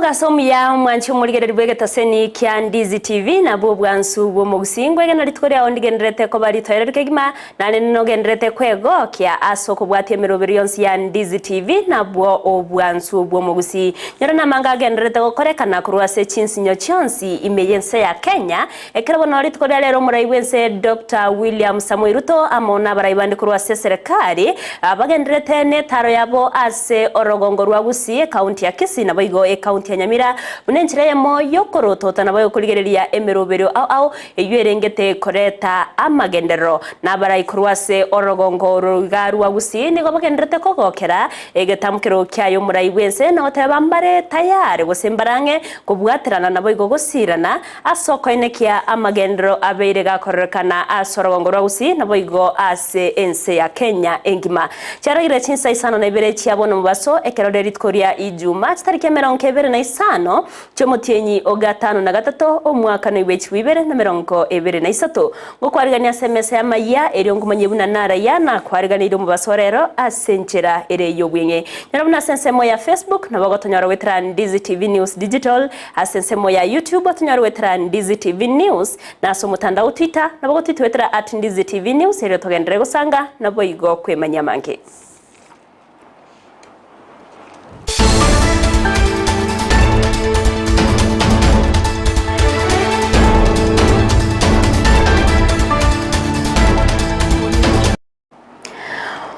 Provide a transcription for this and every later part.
Omogaso omuya omwanchi omorigereri bw'egetaseni kia Ndizi TV nabwo obwansu bw'omogusii ngwegena rituko riao ndigendererete koba ritoereru kegima naende nogendererete kwegokia ase okobwatia emeroberi yonsi ya Ndizi TV nabwo obwansu bw'omogusii. Nyora namanga agendererete gokorekana korwa ase chinsinyo chionsi ime y'ense ya Kenya ekero bono rituko ria rero omorai bw'ense Doctor William Samoei Ruto amo nabarai bande korwa ase eserekari bagendererete netaro yabo ase orogongo rwa Gusii ekaunti ya Kisii naboigo ekaunti ya Nyamira buna enchera eyemo yokorotota naboigo korigereria emeroberio ao ao eyio erengete koreta amagenderero. Nabarai korwa ase orogongo oro iga rwa Gusii nigo bagendererete kogokera egetamkero kiaye omorai bw'ense na goteba mbare tayare gose mbarang'e kobwaterana naboigo gosirana Ase okoenekia amagenderero abeire gakororekana ase orogongo rwa Gusii naboigo ase ense ya Kenya engima. Chiaragire chinsa isano na ibere chia bono mobaso ekero ria rituko ria Ijuma chitariki emerongo ebere na isano chi'omotienyi o gatano na gatato omwaka noibwe chigwa ibere na emerongo ebere na isato. Ngokwarigania ase emesa y'amayia erio nkomanyie buna naraya nakwariganeirie omobaso orero ase enchera ere y'obweng'e. Nyora buna ase ensemo ya Facebook nabo ogotonyora goetera Ndizi TV News Digital Ase ensemo ya YouTube otonyore goetera Ndizi TV News, na ase omotandao o Twitter nabo gotwitwetera at Ndizi TV News erio togenderere gosanga naboigo kwemanyia amange.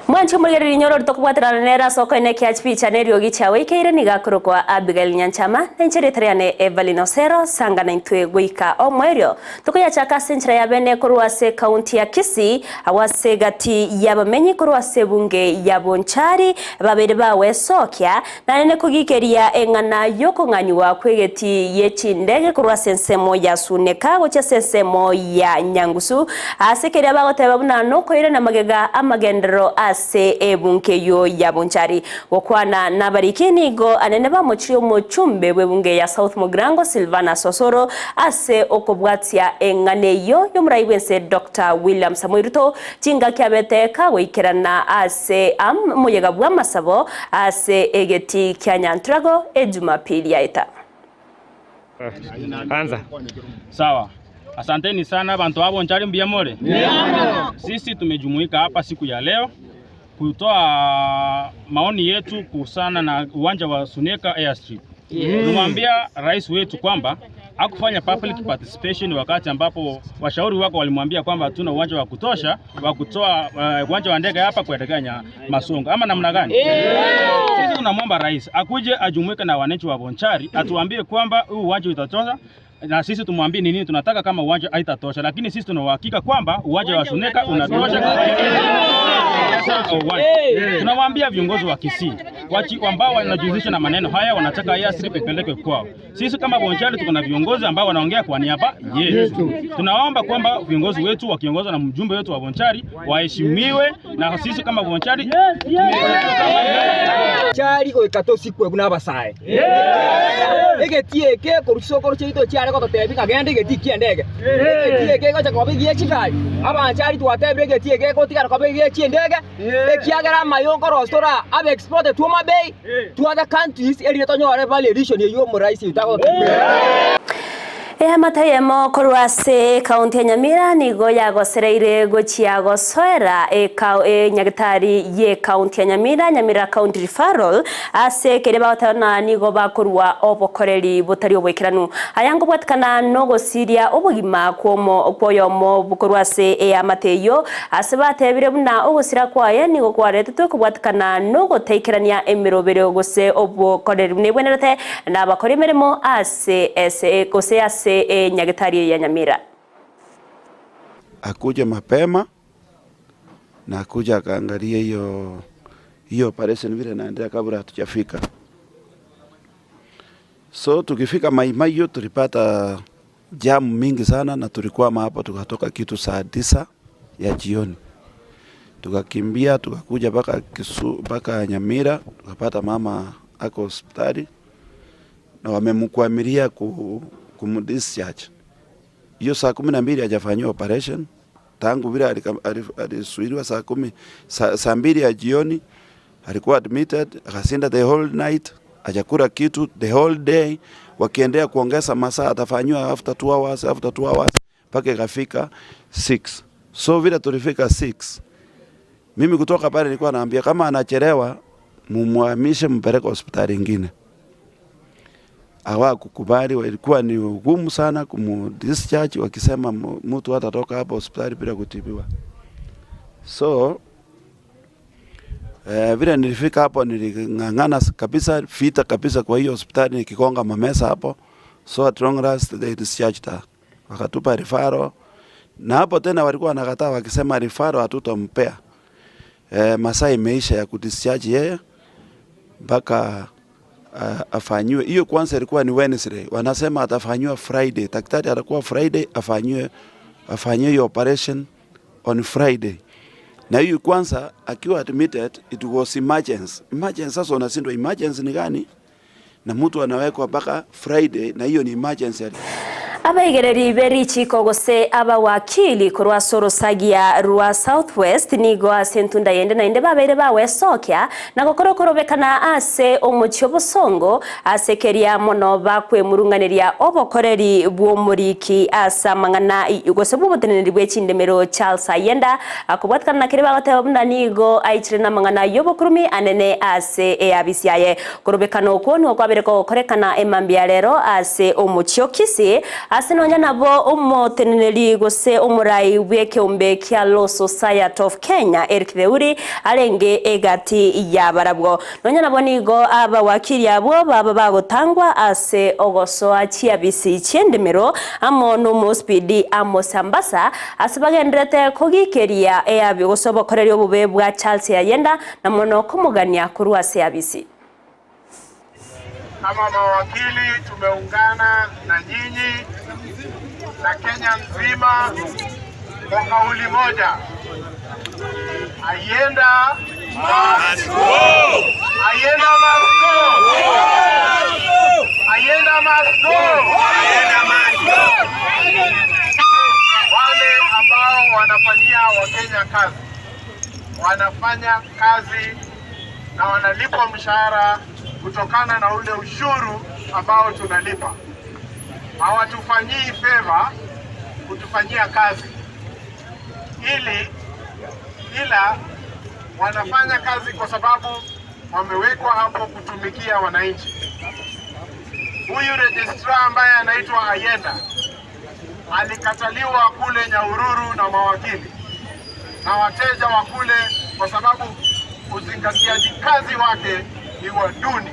Mwanche omorigereria inyore oria tokobwaterana nere ase okoenekia chibicha na eriogi chiao eikeire nigo akorokwa Abigail Nyanchama, na inche erieta riane Evelyn Osero, sanga naintwe goika omoerio. Tokoyachaka ase enchera ya bene korwa ase ekaunti ya Kisii, agwo ase egati y'abamenyi korwa ase ebunge ya Bonchari babeire bagwesokia, Naende kogikeria eng'ana y'okong'anyigwa kw'egeti ye chindege korwa ase ensemo ya Suneka gochia ase ensemo ya Nyangusu, ase keria bagoteba buna nokoirana magega amagenderero ase ebunge eyio ya Bonchari. Gokwana nabariki nigo anene bamochirie omochumbe bw'ebunge ya South Mugirango Silvanus Osoro ase okobwatia eng'ana eyio y'omorai bw'ense Doctor William Samoei Ruto Chingaki abete kagoikerana ase omoyega bw'amasabo ase egetii kia Nyantrago Ejumapili yaeta. Anza. Sawa. Asanteni sana abantu ba Bonchari mbuya more? Sisi tumejumuika hapa siku ya leo kutoa maoni yetu kuhusiana na uwanja wa Suneka Airstrip. Tumwambia rais wetu kwamba hakufanya public participation wakati ambapo washauri wako walimwambia kwamba hatuna uwanja wa kutosha wa kutoa uwanja wa ndege hapa kuelekea Masongo ama namna gani? Sisi tunamwomba rais akuje ajumuike na wananchi wa Bonchari atuambie kwamba huu uwanja utatosha na sisi tumwambie ni nini tunataka kama uwanja haitatosha, lakini sisi tuna uhakika kwamba uwanja wa Suneka unatosha. Tunamwambia viongozi wa Kisii wachi ambao wanajihusisha na maneno haya wanataka airstrip ipelekwe kwao. Sisi kama Bonchari tuko na viongozi ambao wanaongea kwa niaba yetu. Tunaomba kwamba viongozi wetu wakiongozwa na mjumbe wetu wa Bonchari waheshimiwe, na sisi kama Bonchari Chari goika tosikwe buna abasae. Egetii eke korwa chisokoro chiaito chiare gototebia ng'a genda egetii ki'endege. Egetii eke egocha koba egie chigari. Abanchari twatebire egetii eke egotigara koba egie chi'endege, ekiagera amayo nkorosia tore aa abe exported to Homa Bay, to other countries, erinde tonyore value addition eywo omoraisi oito agototebia. Eamate eyemo korwa ase ekaunti ya Nyamira nigo yagosereire gochia gosoera enyagitari y'ekaunti ya Nyamira, Nyamira County Referral, ase keria bagoteba ng'a nigo bakorua obokoreri botari oboikeranu. Aya nkobwatikana nogosiria obogima kw'oyomo korwa ase eamate eyio, ase batebire buna ogosira kwaye nigo kwaretetwe kobwatikana nogotaikerania emeroberio gose obokoreri buna ebwenerete nabakori emeremo ase ase gose ase enyagitari eye ya Nyamira. Akuje mapema na akuje akaangalie hiyo hiyo operation vile inaendelea kabla hatujafika. So tukifika Mai Mahiu tulipata jam mingi sana na tulikwama hapo, tukatoka kitu saa tisa ya jioni tukakimbia tukakuja mpaka Kisu mpaka Nyamira tukapata mama ako hospitali na wamemkwamilia kumdischarge. Hiyo saa 12 hajafanyiwa operation tangu vile alisuiliwa saa 2 ya jioni alikuwa admitted akasinda the whole night. Hajakula kitu the whole day, wakiendelea kuongeza masaa atafanyiwa after 2 hours, after 2 hours mpaka ikafika 6. So vile tulifika 6, mimi kutoka pale nilikuwa naambia kama anachelewa mumhamishe mpeleke hospitali ingine. Hawakukubali, ilikuwa ni ugumu sana kumdischarge, wakisema mtu hatatoka hapa hospitali bila kutibiwa. So vile nilifika hapo niling'ang'ana kabisa vita kabisa kwa hiyo hospitali nikigonga mamesa hapo. So at long last they discharged her. Wakatupa referral. Na hapo tena walikuwa wanakataa wakisema referral hatutampea. Masaa imeisha ya kudischarge yeye mpaka afanyiwe. Hiyo kwanza ilikuwa ni Wednesday. Wanasema atafanyiwa Friday. Daktari atakuwa Friday afanyiwe hiyo operation on Friday. Na hiyo kwanza akiwa admitted it was emergency. Emergency sasa unashindwa emergency ni gani? Na mtu anawekwa mpaka Friday na hiyo ni emergency. Abaigereri berichiko gose abawakili korwa sorosagia rwa Southwest nigo ase entunda yende naende babeire bawesokia na gokora korobekana ase omochie obosongo ase keria mono bakwemurunganeria obokoreri bw'omoriki ase amang'ana gose bw'oboteneneri bwa echindemero Charles Ayenda akobwatikana na keria bagoteba buna nigo aichire na amang'ana y'obokurumi anene ase eabisi yaye korobekana okwo nigo kwabere kogokorekana emambia rero ase omochie o Kisii ase nonya nabo omoteneneri gose omorai bw'ekeombe kia Law Society of Kenya Eric Theuri arenge egati ya barabwo nonya nabo nigo abawakili abwo baba bagotangwa ase ogosoa chiabisi chiendemero amo n'omospidi Amos Ambasa ase bagenderete kogikeria eabi gose obokoreria obobe bwa Charles Ayenda na mono komogania korwa ase abisi. Kama mawakili tumeungana na nyinyi na Kenya nzima kwa kauli moja, Ayenda must go! Ayenda must go! Ayenda must go! Ayenda must go! Wale ambao wanafanyia Wakenya kazi, wanafanya kazi na wanalipwa mshahara kutokana na ule ushuru ambao tunalipa. Hawatufanyii favor kutufanyia kazi ili ila wanafanya kazi kwa sababu wamewekwa hapo kutumikia wananchi. Huyu registrar ambaye anaitwa Ayenda alikataliwa kule Nyahururu na mawakili na wateja wa kule kwa sababu uzingatiaji kazi wake ni wa duni.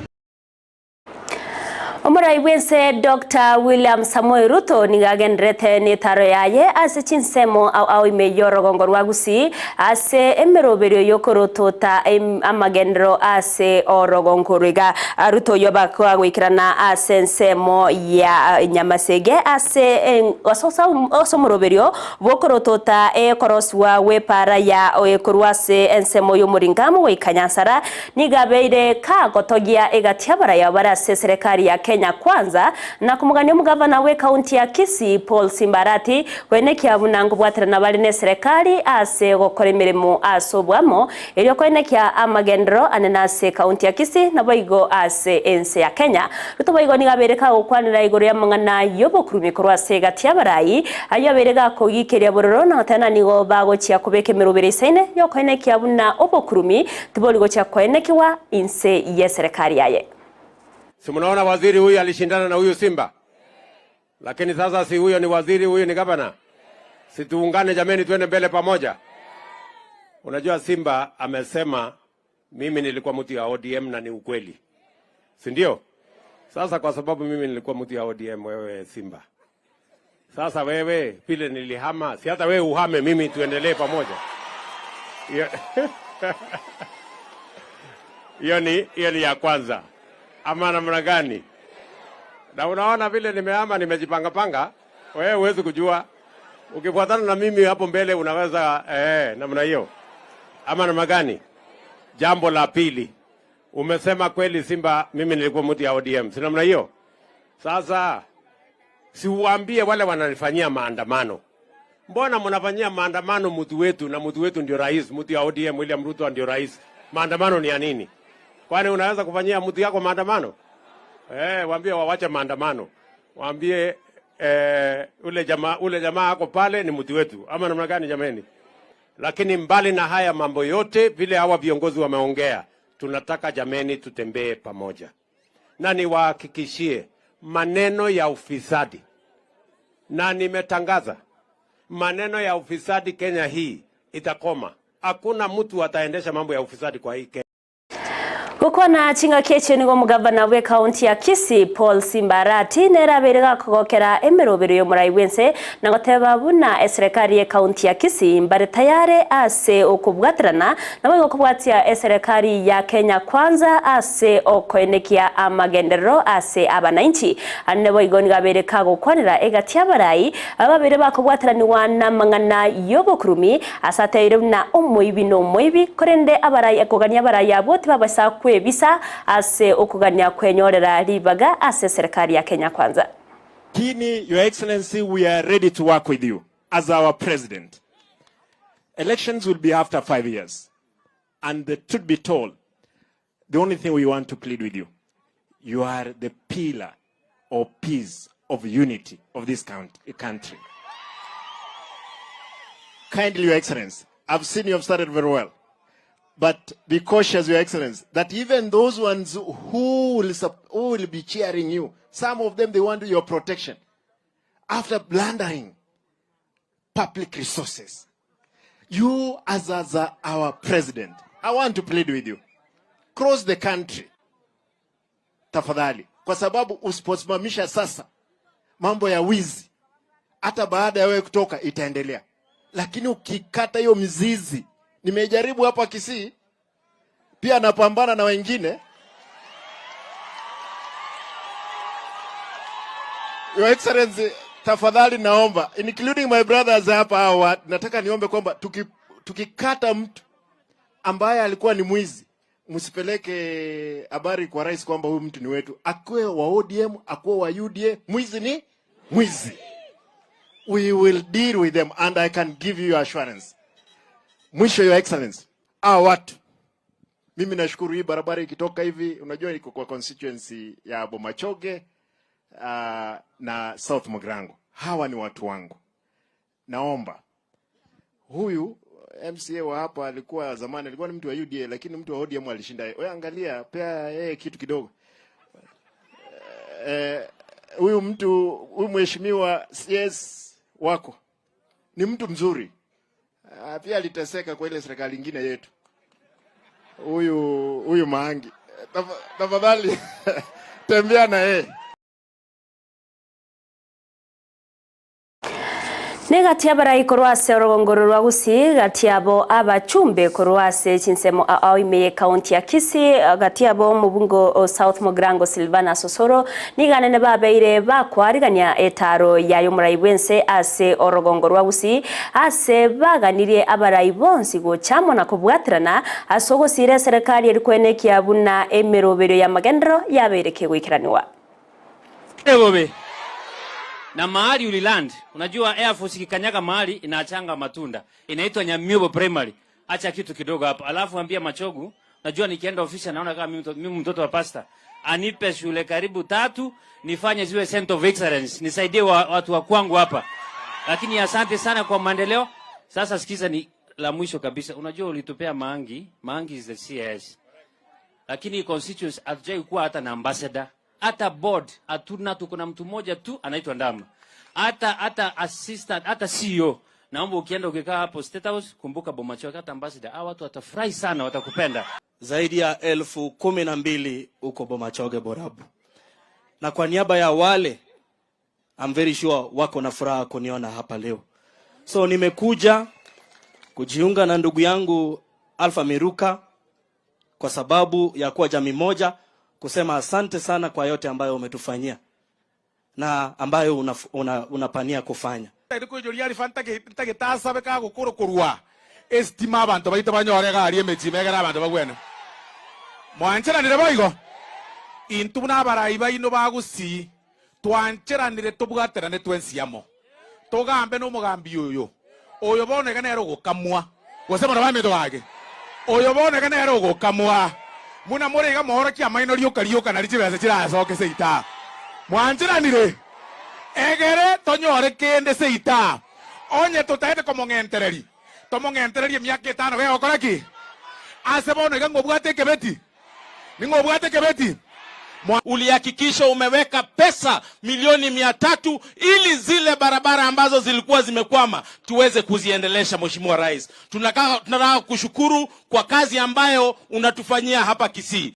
Omorai bwense Dr. William Samoei Ruto nigagenderete n'etaro yaye ase chinsemo au au ime yorogongo rwa Gusii ase emeroberio yokorotota amagendero ase orogongo rwiga Ruto oyo bakwagwikirana ase ensemo ya Nyamasege ase ase omoroberio bokorotota ekoroswa gwepara ya korwa ase ensemo y'omoringamu goika Nyansara nigabeire kagotogia egati abaraya bare ase serikali ya Kenya Kwanza na kumugania omugavana we kaunti ya Kisii Paul Simbarati kwenekia buna ngobwaterana bari ne serikali ase gokora emirimo ase obwamo erio kwenekia amagendero anene ase kaunti ya Kisii nabo igo ase ense ya Kenya. Ruto boigo nigo abere kagokwanera igoro ya amang'ana y'obokurumi korwa ase egati y'abarai aywo abere gakogikeria bororo na goteba nigo bagochia kobeka emerobere isaine yokoenekia buna obokurumi tibori gochia koenekiwa inse ya serikali yaye. Si mnaona waziri huyu alishindana na huyu Simba, lakini sasa si huyo ni waziri, huyu ni gavana. Si tuungane jameni, tuende mbele pamoja. Unajua Simba amesema mimi nilikuwa mtu ya ODM na ni ukweli, si ndio? Sasa kwa sababu mimi nilikuwa mtu ya ODM, wewe Simba, sasa wewe vile nilihama, si hata wewe uhame, mimi tuendelee pamoja. Hiyo ni ya kwanza. Ama namna gani? Na unaona vile nimehama, nimejipanga panga, wewe huwezi kujua. Ukifuatana na mimi hapo mbele unaweza namna hiyo. Ama namna gani? Jambo la pili, umesema kweli Simba, mimi nilikuwa mtu ya ODM, si namna hiyo? Sasa si uambie wale wananifanyia maandamano. Mbona mnafanyia maandamano mtu wetu, na mtu wetu ndio rais, mtu ya ODM William Ruto ndio rais. Maandamano ni ya nini? Kwani unaweza kufanyia mtu yako maandamano? Eh, waambie wawache maandamano, waambie eh, ule jamaa ule jamaa ako pale ni mtu wetu, ama namna gani jameni? Lakini mbali na haya mambo yote, vile hawa viongozi wameongea, tunataka jameni, tutembee pamoja, na niwahakikishie maneno ya ufisadi, na nimetangaza maneno ya ufisadi Kenya hii itakoma. Hakuna mtu ataendesha mambo ya ufisadi kwa hii Kenya. Gokwana chingaki echio nigo omogavana bw'ekaunti ya Kisii Paul Simba Arati nere abeire gakogokera emerobero y'omorai bw'ense na goteba buna eserekari y'ekaunti ya Kisii mbare tayare ase okobwaterana naboigo kobwatia eserekari ya Kenya Kwanza ase okoenekia amagenderero ase abanainchi. Ande boigo nigo abeire kagokwanera egati y'abarai ababeire bakobwateranigwa namang'ana y'obokurumi ase ateire buna omoibi nomoibi korende abarai kogania abarai abwo tibabasa kwebisa ase okogania kwenyorera ribaga ase eserekari ya Kenya Kwanza. Kini, Your Excellency, we are ready to work with you as our president. Elections will be after 5 years. And the truth be told, the only thing we want to plead with you, you are the pillar of peace, of unity of this country. Kindly, Your Excellency, I've seen you have started very well. But be cautious, Your Excellency, that even those ones who will be cheering you, some of them, they want your protection. After plundering public resources, you as our president, I want to plead with you. Cross the country, tafadhali, kwa sababu usiposimamisha sasa mambo ya wizi, hata baada ya wewe kutoka itaendelea. Lakini ukikata hiyo mizizi, nimejaribu hapa Kisii, pia napambana na wengine. Your Excellency, tafadhali naomba, including my brothers hapa hawa, nataka niombe kwamba tukikata mtu ambaye alikuwa ni mwizi, msipeleke habari kwa rais kwamba huyu mtu ni wetu. Akuwe wa ODM, akuwe wa UDA, mwizi ni mwizi. We will deal with them and I can give you assurance. Mwisho, Your Excellency, hawa watu, mimi nashukuru hii barabara ikitoka hivi, unajua iko kwa constituency ya Bomachoge na South Mugirango. Hawa ni watu wangu. Naomba huyu MCA wa hapa alikuwa zamani alikuwa ni mtu wa UDA, lakini mtu wa ODM alishinda. Wewe angalia, pea yeye kitu kidogo. Huyu mtu, huyu mheshimiwa CS wako ni mtu mzuri. Pia aliteseka kwa ile serikali nyingine yetu. Huyu Maangi. Tafadhali tembea na yeye. Negati abarai korwa ase orogongoro rwa Gusii gati abo abachumbe korwa ase chinsemo ao ime county ya Kisii gati abo omobungo South Mugirango Silvana Sosoro niganene babeire bakwarigania etaro ya yomorai bwense ase orogongo rwa Gusii ase baganirie abarai bonsi gochamo na kobwaterana ase ogosira eserekari erikwenekia buna emerobero ya magendero yabeire kegoikeraniwa. Ebobe. Na mahali uliland, unajua Air Force ikikanyaga mahali inaachanga matunda. Inaitwa Nyamiobo Primary. Acha kitu kidogo hapo. Alafu ambia Machogu, najua nikienda ofisi naona kama mimi mtoto wa pastor. Anipe shule karibu 3, nifanye ziwe center of excellence. Nisaidie watu wa kwangu hapa. Lakini asante sana kwa maendeleo. Sasa sikiza ni la mwisho kabisa. Unajua ulitupea Maangi, Maangi is the CS. Lakini constituency hatujai kuwa hata na ambassador. Hata board hatuna, tuko na mtu mmoja tu anaitwa Ndama. Hata assistant, hata CEO. Naomba ukienda ukikaa hapo State House, kumbuka Bomachoge, hata ambassador. Hao watu watafurahi sana, watakupenda. Zaidi ya 12,000 huko Bomachoge Borabu. Na kwa niaba ya wale, I'm very sure wako na furaha kuniona hapa leo. So nimekuja kujiunga na ndugu yangu Alpha Miruka kwa sababu ya kuwa jamii moja, kusema asante sana kwa yote ambayo umetufanyia na ambayo unapania kufanya. Estima abantu baita banyore gari emechi megera abantu bagwene. Mwancheranire boigo. Intu buna abarai baino bagusi twancheranire tobwaterane twensiamo. Togambe no mugambi uyu. Uyu bonega nero gukamwa. Gose mono bamito wage. Uyu bonega nero gukamwa. Buna more iga moorokie amaino rioka rioka nari chibesa chirasoke seito aa. Mwancheranire? Egere tonyore kende seito aa. Onye totaete komong'entereria, tomong'entererie emiaka etano gegokora ki? Ase bono iga ng'obwate ekebeti? Ning'o obwate ekebeti? Mwa. Ulihakikisha umeweka pesa milioni 300 ili zile barabara ambazo zilikuwa zimekwama tuweze kuziendelesha. Mheshimiwa Rais, tunataka kushukuru kwa kazi ambayo unatufanyia hapa Kisii.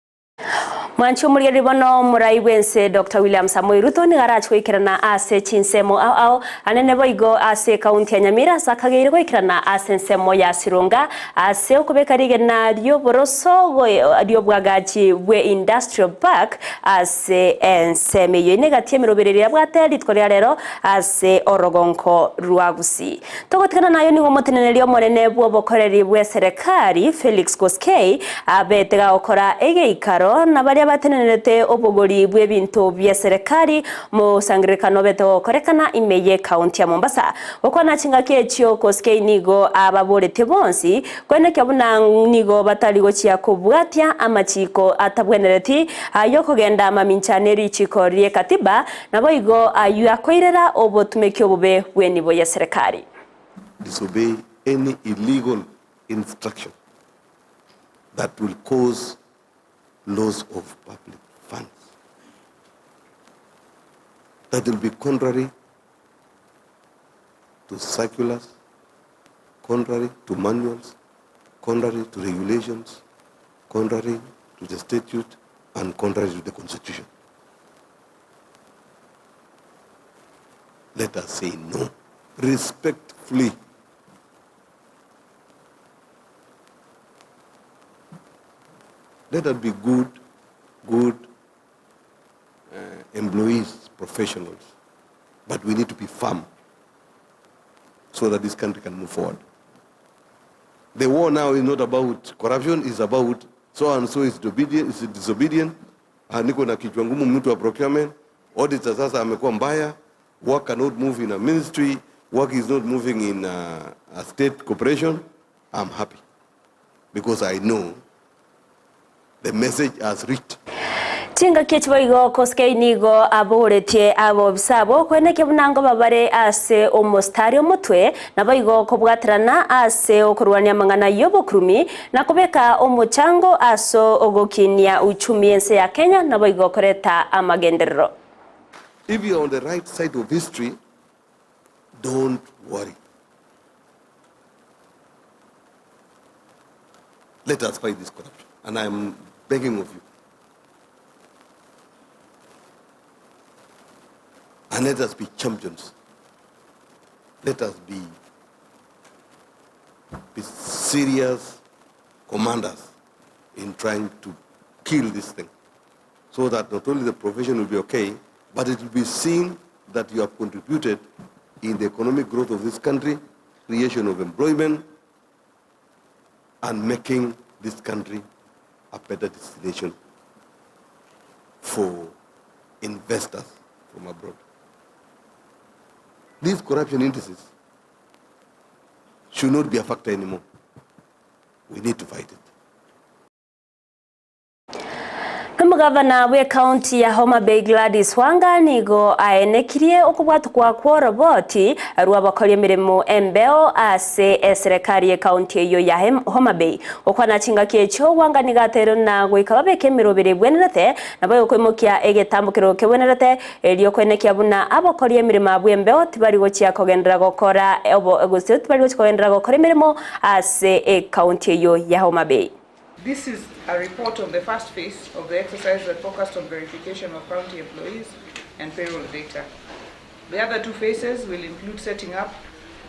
Mwanche omorigereria bono omorai bw'ense Doctor William Samoei Ruto nigo arache goikerana ase chinsemo ao ao anene boigo ase ekaunti ya Nyamira ase akageire goikerana ase ensemo ya Sironga ase okobeka rigena ri'oboroso ri'obwagachi bwe Industrial Park ase ensemo eyio ine egati y'emeroberi eria yabwate rituko ria rero ase orogonko rwa Gusii. Togotigana nayo nigo omoteneneri omonene bw'obokoreri bw'eserekari, Felix Koskei, abete gagokora egeikaro na baria batenenerete obogori bw'ebinto bi'eserekari mosangererekano obete gokorekana ime y'ekaunti ya Mombasa. Gokwana chingaki echio Koskei nigo ababoretie bonsi koenekia buna nigo batari gochia kobwatia amachiko atabwenereti ay'okogenda mamincha nerichiko ri'ekatiba Naboigo ayio akoirera obotumeki obobe bw'enibo y'eserekari. Disobey any illegal instruction that will cause loss of public funds that will be contrary to circulars, contrary to manuals, contrary to regulations, contrary to the statute and contrary to the constitution. Let us say no respectfully. Let us be good, good uh, employees, professionals, but we need to be firm so that this country can move forward. The war now is not about corruption, it's about so and so is disobedient, is disobedient. Ah, niko na kichwa ngumu mtu wa procurement. Auditor sasa amekuwa mbaya. Work cannot move in a ministry. Work is not moving in a state corporation. I'm happy because I know the message has reached. Chingaki echi boigo Koskei nigo aboretie abobisa abwo koenekia buna ngoba bare ase omositari omotwe, naboigo kobwaterana ase okorwania amang'ana y'obokurumi, na kobeka omochango ase ogokinia uchumi y'ense ya Kenya naboigo koreta amagenderero. If you are on the right side of history, don't worry. Let us fight this corruption. And I am begging of you. And let us be champions. Let us be, be serious commanders in trying to kill this thing so that not only the profession will be okay, but it will be seen that you have contributed in the economic growth of this country, creation of employment, and making this country a better destination for investors from abroad. These corruption indices should not be a factor anymore. We need to fight it. Omogavana bw'ekaunti ya Homa Bay Gladys Wanga nigo aenekirie okobwatokwa kw'oroboti rw'abakori emeremo embeo ase eserekari y'ekaunti eyio ya Homa Bay. Gokwana chingaki echio, Wanga nigo ateire na goika babeke emeroberi ebwenerete naboigo koimokia egetambokero kebwenerete erio koenekia buna abakori emeremo abwo embeo tibari gochia kogenderera gokora gose tibari gochia kogenderera gokora emeremo ase ekaunti eyio ya Homa Bay. This is a report on the first phase of the exercise that focused on verification of county employees and payroll data. The other two phases will include setting up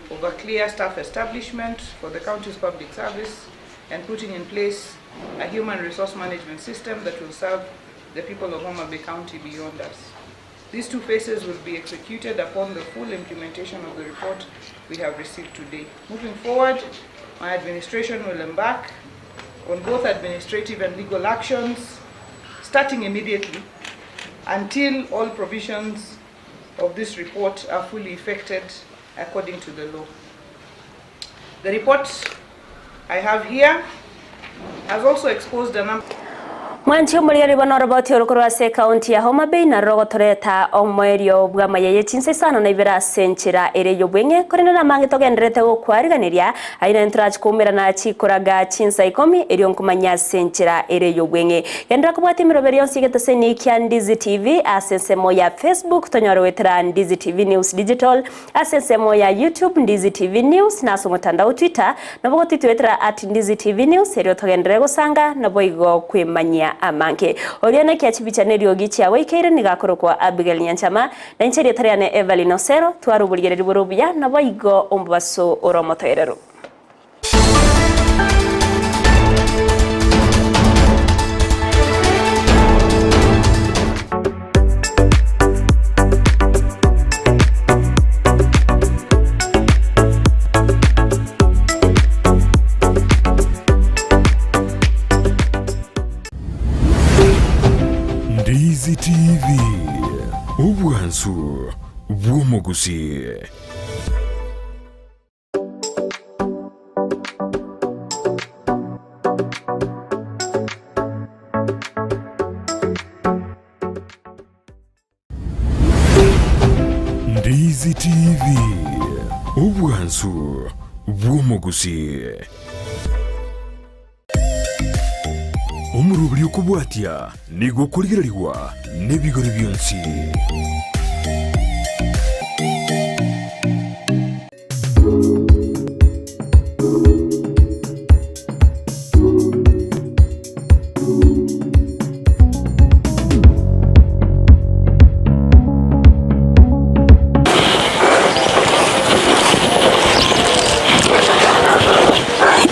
of a clear staff establishment for the county's public service and putting in place a human resource management system that will serve the people of Homa Bay County beyond us. These two phases will be executed upon the full implementation of the report we have received today. Moving forward, my administration will embark on both administrative and legal actions, starting immediately, until all provisions of this report are fully effected according to the law. The report I have here has also exposed a number. Mwanche omorigereria bono oroboti oro korwa ase ekaunti ya Homa Bay naro rogotoreta omoerio bw'amaya ye chinsa isano na ibere ase enchera ere y'obweng'e, korende namange togendererete gokwariganeria, ayio naende torache koumerana chikoraga chinsa ikomi erio nkomanya ase enchera ere y'obweng'e. Genderera kobwatia emeroberi yonsi y'egeteseni kia Ndizi TV ase ensemo ya Facebook tonyore goetera Ndizi TV News Digital, Ase ensemo ya YouTube, Ndizi TV News, na ase omotandao Twitter, nabo gotitwetera at Ndizi TV News erio togenderere gosanga naboigo kwemanyia amange. Oria nekia chibicha neriogi chiagoikeire nigo akorokwa Abigail Nyanchama, na inche erieta riane Evelyn Osero, twara oborigereria bore obuya naboigo omobaso ore omotoereru. Ndizi TV, obwansu bw'omogusii. Ndizi TV, obwansu bw'omogusii. Omoroberi okobwatia nigo okorigererigwa nebigori bionsi.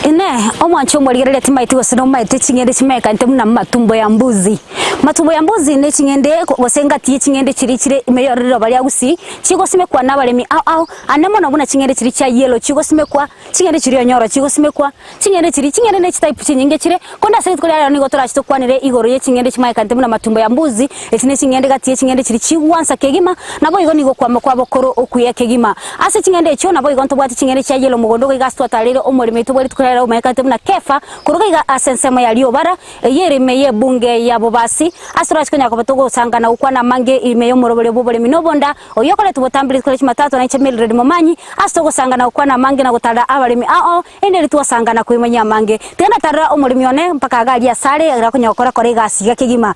Inee! Omwancho omorigereria timaeti gose nomaete ching'ende chimekanete buna matumbo ya mbuzi? Matumbo ya mbuzi ne ching'ende gose engati ye ching'ende chiria chire ime y'riroba ria Gusii, chigosimekwa nabaremi ao ao, ande mono buna ching'ende chiria chia yellow chigosimekwa, ching'ende chiria onyoro chigosimekwa, ching'ende chiria ching'ende ne chitype chinyinge chire, korende ase rituko ria rero nigo torache tokwanere igoro ye ching'ende chimayekanete buna matumbo ya mbuzi, echi ne ching'ende gati ye ching'ende chiria chigwansa kegima, naboigo nigo okwama kwabo kore okuya kegima. Ase ching'ende echio naboigo ntobwate ching'ende chia yellow mogondo iga ase twatareire omoremi oito bwe rituko ria rero omayekanete buna Kefa, korwa iga ase ensemo ya riobara, Eyio ere ime y'ebunge ya bobasi, ase torache konya koba togosangana gokwana amange ime y'omoroberio bw'oboremi na obonda, oyio okoretwa botambe rituko ria Jumatatu na inche Mildred Momanyi, ase togosangana gokwana amange na gotarera abaremi ao, erinde riria twasangana koimanyia amange. Tiga natarera omoremi one mpaka iga aria asare, ekero akonya gokora kora egasi iga kegima,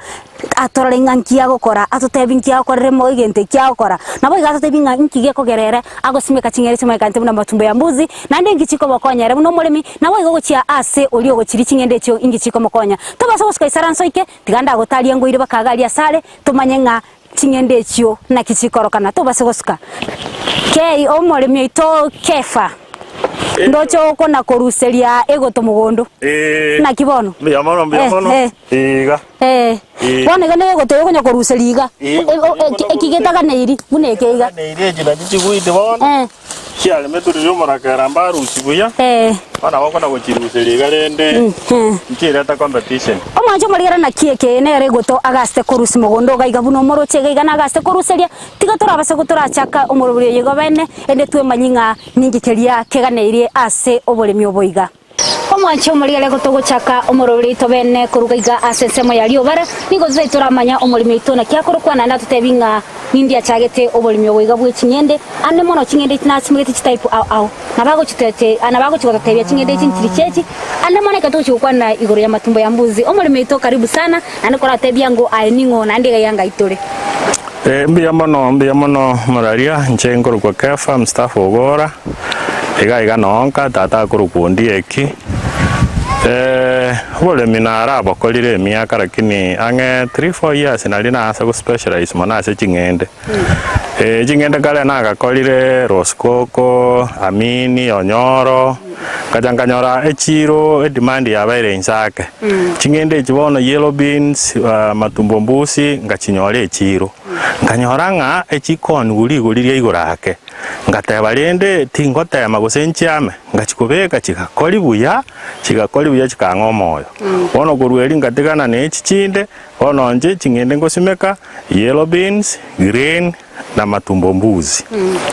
atorore ng'a nki agokora, atotebi nki agokorera emo egento eki agokora. Nabo iga atotebi ng'a nki gekogera ere agosimeka ching'eni chimayekanete buna amatumbo ya mbuzi, naende nki chikomokonya ere buna omoremi, Naboigo gochia aase oria ogochiria ching'endo echio inki chikomokonya. Tobasa gosuka isaranso ike, tiga ndagotarie ngoire bakaga aria asare, tomanye ng'a ching'endo echio naki chikorokana. Tobase gosuka. Kei omoremi oito Kefa, ndoche okona koruseria egoto mogondo. Naki bono? Mbuya mono, mbuya mono. Iga. Bono iga negoto okonya koruseria iga. Eki getaganeiri buna eke iga. Eri echi nachi chigwiti bono. Chiaremetwe riria omorakera mbarusi buya, bono nabo okona gochiruseria iga rende nchireta competition. Omwancho omorigera naki eke nere egoto agasete korusia mogondo iga iga buna omoroche iga iga nagasete koruseria, tiga torabase gotorachaka omorobori oyo iga bene, ende twemanyie ng'a ninki keria keganeirie ase oboremi obo iga. Omwancho omorigera egoto gochaka omorobori oito bene koruga iga ase ensemo ya riobara, nigo totai toramanya omoremi oito naki akorokwa naende atotebi ng'a Nindi achagete oboremi obo iga bwe ching'ende, ande mono ching'ende echi nasimegete chitype ao ao. Nabo agochitete nabo agochi gototebia ching'ende echi nchiri chiachi, ande mono ekero togochi gokwanera igoro y'amatumbo ya mbuzi. Omoremi oito karibu sana, naende koratebia ng'o aye ning'o naende iga yanga aitore. Eh, mbuya mono, mbuya mono moraria, inche nkorokwa Kefa, mstaafu Ogora, iga iga noonka, tata akorokwa Ondieki. Eh, oboremi narabokorire emiaka lakini ang'e three four years nari naansa go specialize mono ase ching'ende. Eh, ching'ende kare nagakorire Roskoko, Amini, Onyoro, ngacha nkanyora echiro edemand yabaire inse ake. Ching'ende echi bono yellow beans, matumbo mbusi, ngachinyora echiro. Nkanyora ng'a echikoniwu rigori ria igoro ake. Ngateba rende tingotema gose nchiame, ngachikobeka chigakori buya, chigakori buya chikang'a omoyo. Bono korwa erio ngatigana ne echi chinde, bono inche ching'ende ngosimeka, yellow beans, green. na matumbo mbuzi.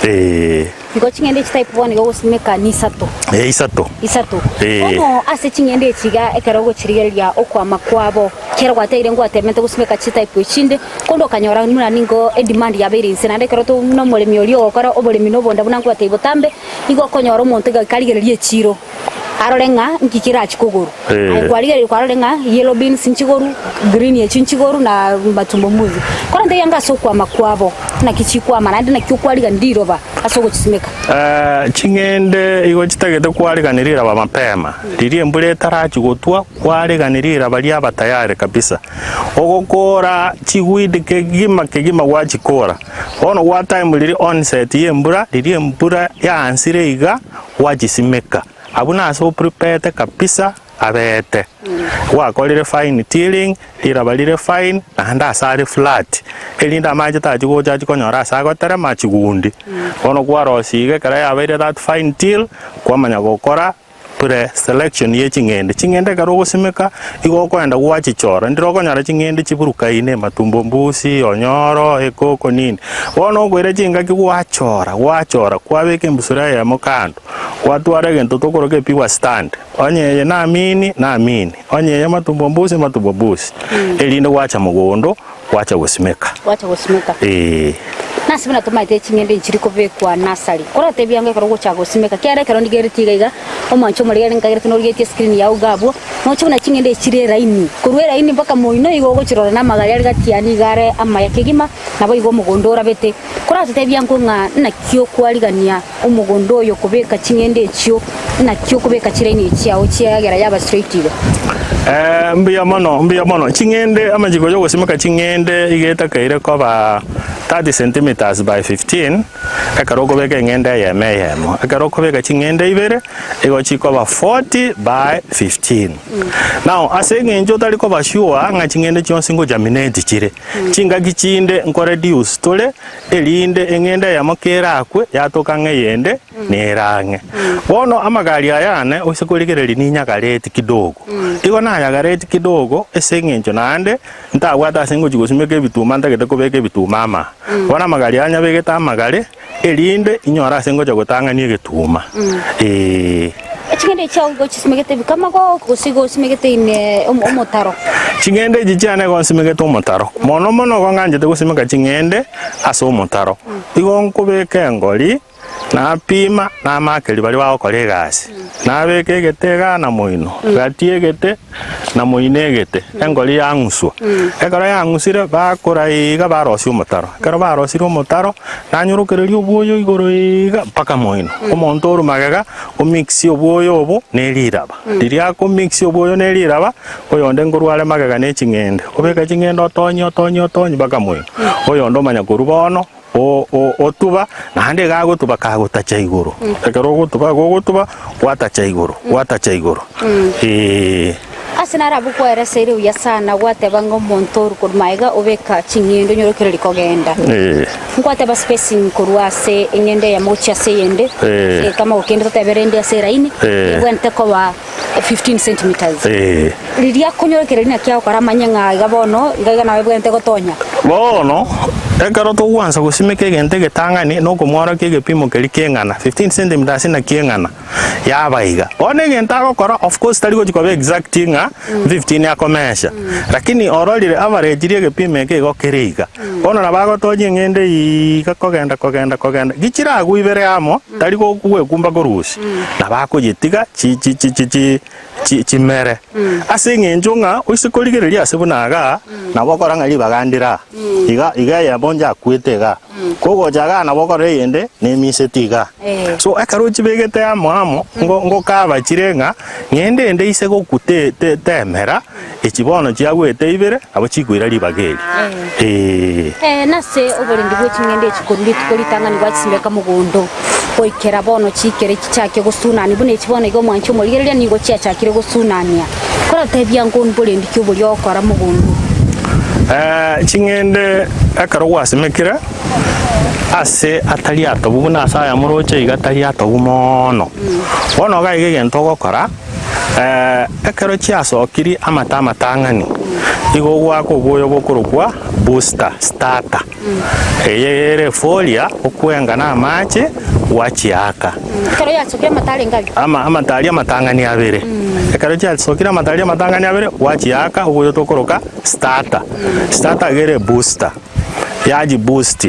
Ee. Igo ching'ende echi type bono igo ogosimeka ni isato. Ee, isato. Isato. Ee. Bono ase ching'ende echi iga ekero ogochirigereria okwama kwabo, ekero gwateire ngwatemete gosimeka chitype echinde, korende okanyora buna nigo edemand yabeire inse naende ekero to buna omoremi oria ogokora oboremi na obonda buna nkogotebia botambe, nigo okonyora omonto iga karigereria echiro, arore ng'a nki kerachie kogorwa. Ee. Aye kwarigereria kwarorire ng'a yellow beans nchigoru, green echio nchigoru na matumbo mbuzi. Korende egenga ase okwama kwabo, naki chikwama naende naki okwarigania riroba ase ogochisimeka. Eh, ching'ende igo chitagete kwarigania riraba mapema, riria embura etarachi gotwa, kwarigania riraba riaba tayari kabisa. Ogokora chigwidi kegima kegima gwachikora. Bono gwa time riria onset ya embura, riria embura yaansire iga, gwachisimeka. Abwo nase opreparete kabisa abete. Gwakorire fine tilling, riraba rire fine, naende ase are flat, erinde amache tachi gocha achi konyora ase agoterema achigundi. Bono kwarosia iga ekero yabeire that fine till, kwamanya gokora pre selection ye ching'ende. Ching'ende ekero ogosimeka, igo okoenda gwachichora, ndire okonyora ching'ende chiburukaine, matumbo mbusi, onyoro, ekoko nini. Bono okoira chingaki gwachora, gwachora, kwabeka embusuro eyemo kando. Gwatwara egento tokoroka epigwa stand, onye eye naamini, naamini, onye eye matumbo mbusi, matumbo mbusi, erinde gwacha mogondo, gwacha gosimeka. Gwacha gosimeka. Ee. Nase buna tomaete ching'ende nchiri kobekwa nursery. Koratebie ango ekero ogochaka gosimeka, kiagera ekero ndigeretie iga iga, omwancho omorigeri nkagerete norigetie escreen yao iga abwo, noche buna ching'ende echi chire eraini, korwa eraini mpaka moino igo ogochirora na amagari are gati yane iga are amaya kegima, naboigo omogondo orabete. Koratotebie ango ng'a naki okwarigania Omogondo oyo okobeka ching'ende echio, naki okobeka chiraini chiao chiagera yaba straight iga? Eh, mbuya mono, mbuya mono. Ching'ende, amachiko y'ogosimeka ching'ende iga etakeire koba 30 centimetres by 15, ekero okobeka eng'ende eyemo eyemo. Ekero okobeka ching'ende ibere, igo chikoba 40 by 15. Now, ase eng'encho otari koba sure ng'a ching'ende chionsi ngogerminate chire, chingaki chinde nkoreduce tore erinde eng'ende eyemo kerakwe yatoka ng'a eyende nere ang'e. Bono amagari aya ane oise korigereria ninyagareti kidogo. Igo nayagareti kidogo ase eng'encho naende ntabwate ase ngochia gosimeka ebituma ntagete kobeka ebituma ama. Bono amagari aya nyabegete amagare erinde inyore ase ngocha gotang'ania egetuma. Eeh. Ching'ende chiao igo chisimegete ebikamago gose igo osimegete ime omotaro? Ching'ende echi chiane igo nsimegete omotaro. Mono mono igo ng'anchete gosimeka ching'ende ase omotaro. Igo nkobeka engori, napima, namakeria baria bagokora egasi. Nabeka egete igaa na moino, gati egete na moino egete, engori yang'uswa. Ekero yang'usire, bakora iga barosia omotaro. Ekero barosirie omotaro, nanyorokereria obwoyo igoro iga mpaka moino. Omonto orwa magega, omix obwoyo obo ne riraba. Riria akomix obwoyo ne riraba, oyonde nkorwa are magega ne ching'ende. Obeka ching'ende otonye otonye otonye mpaka moino. Oyonde omanya korwa bono o- o- otuba, naende iga agotuba kagotacha igoro. Ekero ogotuba igo ogotuba, gwatacha igoro, gwatacha igoro, eeh. Ase naro abwo kwaereseire buya sana, gwateba ng'a omonto orwe korwa magega obeka ching'endo onyorokererie kogenda. Eh. Nkwateba spacing korwa ase eng'endo eyemo gochia ase eyende, Eh. kama gokende totebe rende ase eraini, Eh. ebwenerete koba 15 centimetres. Eh. Riria akonyorokereria naki agokora amanye ng'a iga bono, iga iga nabo ebwenerete gotonya. Bono, ekero togwansa gosimeka egento egetang'ani, nokomworokia egepimo keria keng'ana, 15 centimetres naki eng'ana. Yaba iga. Bono egento agokora, of course tari gochia koba exact ng'a 15 akomesha, lakini ororire average ria egepimo eke igo kere iga. Bono nabo agotonya eng'ende iga kogenda kogenda kogenda, gichiragwe ibere amo, tari gokwekumba korusia, nabo akoyetiga chi chi chi chi chi chi chimere. Ase eng'encho ng'a oise korigereria ase buna igaa, nabo okora ng'a ribaga ndire aa, iga iga eyemo njakwete igaa. Kogocha igaa nabo okora eyende nemiseti igaa. So ekero ochibegete amo amo, ngo ngokaba chire ng'a ng'ende ende ise gokwa te te temera, echi bono chiagwete ibere, nabo chikoira ribaga eri. Eeh. Eh, nase oborendi bwe ching'ende echi korwa rituko ritang'ani gwachisimeka mogondo goikera bono chiikere chichake gosunania buna echi bono iga omwanchi omorigereria nigo chiachakire gosunania. Koratebia ngo mborendi ki oboria ogokora mogondo? Eh, ching'ende ekero gwasimekire ase atari atobu buna ase aya moroche iga atari atobu moono. Bono iga iga egento ogokora, eh, ekero chiasokirie amato amatang'ani, Igo ogoaka obwoyo bokorokwa booster, starter. Eye ere efolia okwenga na amache gwachiaka. Ekero yasokire amatari engabi. Ama amatari amatang'ani abere. Ekero chiasokire amatari amatang'ani abere gwachiaka oboyo tokoroka starter. Starter iga ere booster. Yachi boost.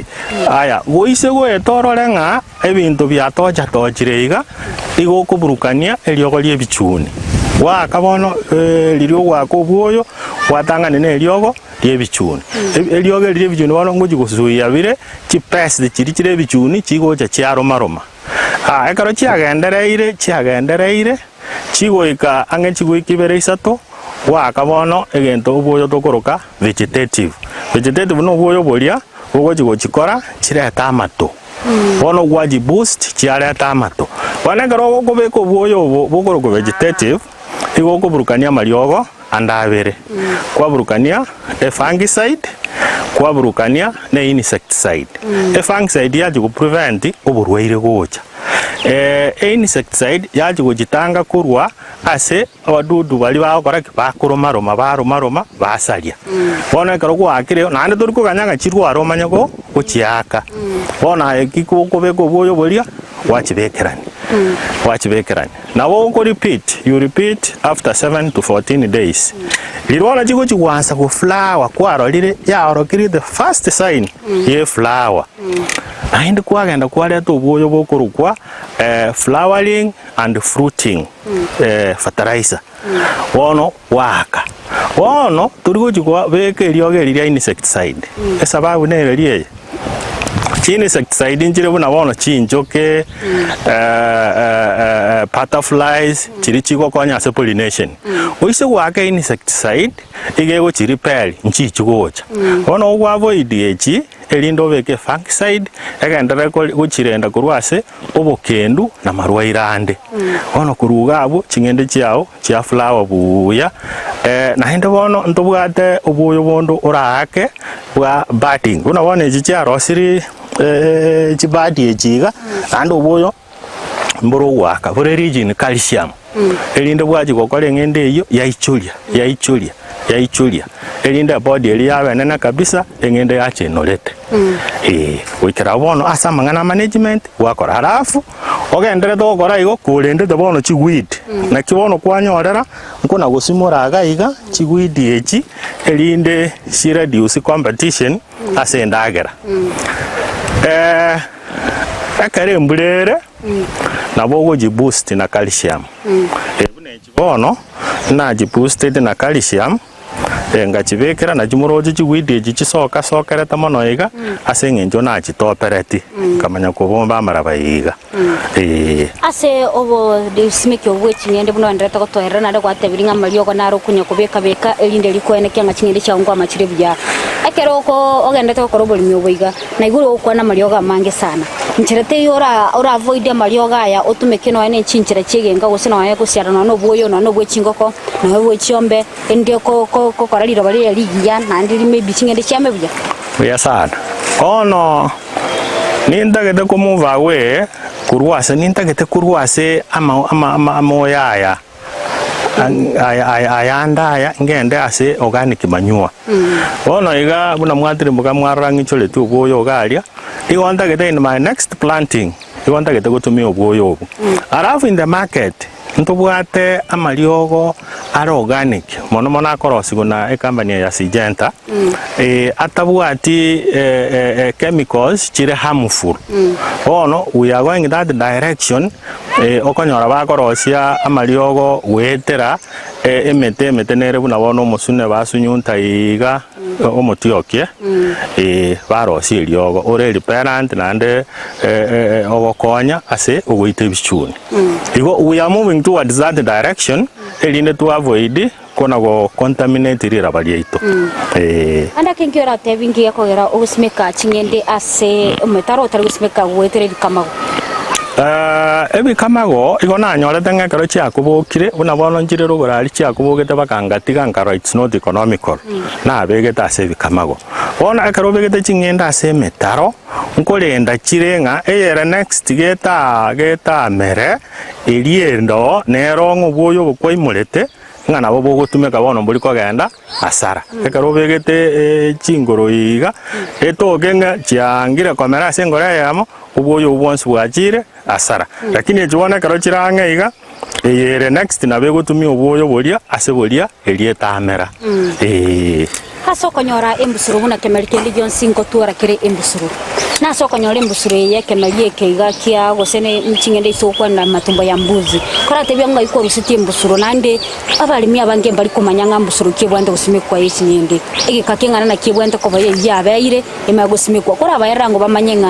Aya goise goeta orore ng'a ebinto biatocha tochire iga, igo okoburukania eriogo rie ebichuni. Goaka bono riria ogoaka obwoyo gwatang'ani na eriogo ri'ebichuni. Eriogo eri ri'ebichuni bono ngochia gosuia bire chipest chiria chire ebichuni chigocha chiaromaroma. Aa ekero chiagendereire chiagendereire, chigoika ang'e chigoika ibere isato, goaka bono egento obwoyo tokoroka vegetative. Vegetative na obwoyo boria bogochi gochikora chirete amato. Bono gwachi boost chiareta amato. Bono ekero okobeka obwoyo obo bokorokwa vegetative, igo okoburukania amariogo ande abere, kwaburukania efungicide, kwaburukania ne insecticide. Efungicide yachi go prevent oborwaire gocha, einsecticide yachi gochitanga korwa ase abadudu baria bagokora ki? Bakoromaroma baromaroma basaria. Bono ekero gwaakire naende tori koganya ng'a chirware omanye go gochiaka. Bono aye ki okobeka obwoyo boria gwachibekerania, gwachibekerania. Nabo oko repeat, you repeat after 7 to 14 days. Riria bono chigochi gwansa go flower kwarorire yaorokirie the first sign ye flower. Naende kwagenda kwareta obwoyo bokorokwa flowering and fruiting fertilizer. Bono gwaaka. Bono tori gochi kobeka eriogo eri ria insecticide. Esababu nere eye. Chinsecticide nchire buna bono chinchoke, butterflies, chiria chigokonya ase pollination. Oise goaka insecticide, iga egochi repel nchichi gocha. Bono ogo avoid echi, erinde obeke fungicide, egenderere gochirenda korwa ase obokendu na amarwaire ande. Bono korwa iga abwo, ching'ende chiao chia flower buya, naende bono ntobwate obwoyo bonde oraake bwa budding, buna bono echi chiarosiri chibadi echi iga, naende obwoyo mboro ogoaka bore rich in calcium, erinde bwachia gokora eng'ende eyio yaichoria yaichoria yaichoria, erinde ebody eria yaba enene kabisa eng'ende yachenorete eh, goikera bono ase amang'ana a management gwakora. Alafu ogenderete gokora igo korendete bono chiweed, naki bono kwanyorera nkona gosimora iga iga chiweed echi erinde chi reduce competition ase endagera. Ekero embura ere nabo ogochi boost na calcium. Buna echi bono nachi boosted na calcium ngachibekera nachi moroche chiweed echi chisoka sokerete mono iga ase eng'encho nachitopereti nkamanya kobomba amaraba iga eh. Ase obosimeki obwo bwe ching'ende buna oenderete gotoerera, naende gwatebirie ng'a amariogo naro okonya kobeka-beka, erinde rikoenekia ng'a ching'ende chiao nkwamachire buya. Ekero oko ogenderete gokora oboremi obo iga, na igoro ogokwana amariogo amange sana. Nchera teiyo ora ora avoid amariogo aya otumeke nonya ne chinchera chi'egenka gose nonya gosiara nonya na obwoyo nonya na obwe chingoko, nonya obwe chiombe, erinde ko ko kokora riroba riria rigiya naende ri maybe ching'ende chiame buya. Buya sana. Bono nintagete ko move away korwa ase nintagete korwa ase ama ama ama amoyo aya aya aya ayande aya ngende ase organic manure. Bono iga buna mwatirimboka mwarora ng'ichoretie obwoyo iga aria, igo ntagete in my next planting, igo ntagete gotumia obwoyo obo. Alafu in the market, ntobwate amariogo are organic, mono mono akorosigwa na ecompany eye ya Syngenta, atabwati chemicals chire harmful. Bono we are going that direction, okonyora bakorosia amariogo goetera emete, emete nere buna bono omosune basunyunta iga omotiokie, barosia eriogo ore repellent naende ogokonya ase ogoita ebichuni. Igo we are moving towards that direction erinde to avoid kona go contaminate riraba riaito. Ee. Ande ake nki oratebi nki gekogera ogosimeka ching'ende ase ometaro otari gosimeka goetera ebikamago? Ebikamago igo nanyorete ng'a ekero chiakobokire, buna bono nchire rogoro aria chiakobogete bakangatiga nkarora it's not economical, nabegete ase ebikamago. Bono ekero obegete ching'ende ase emetaro, nkorenda chire ng'a eyere next geta getamere, eria endo nero ng'a obwoyo obo kwaimorete. Ng'a nabo bogotumeka bono mbori kogenda hasara. Ekero obegete chingoro iga, etoke ng'a chiangire komera ase engoro eyemo, obwoyo obwo bwonsi bwachire hasara. Lakini echi bono ekero chire ang'e iga, eye ere next nabo egotumia obwoyo boria ase boria eria etamera. Eeh. Ase okonyora embusuro buna kemeri kende gionsi ngotwora kere embusuro. Na ase okonyora embusuro eye y'ekemeri eke iga kia gose ne ching'ende ase ogokwanera amatumbo ya mbuzi. Koratebia ng'ai kwarusetie embusuro naende abaremi abange mbari komanya ng'a mbusuro ki ebwenerete gosimekwa ye ching'ende. Egeka keng'ana naki ebwenerete koba eyio yabeire emanye gosimekwa. Korabaerera ng'o bamanye ng'a.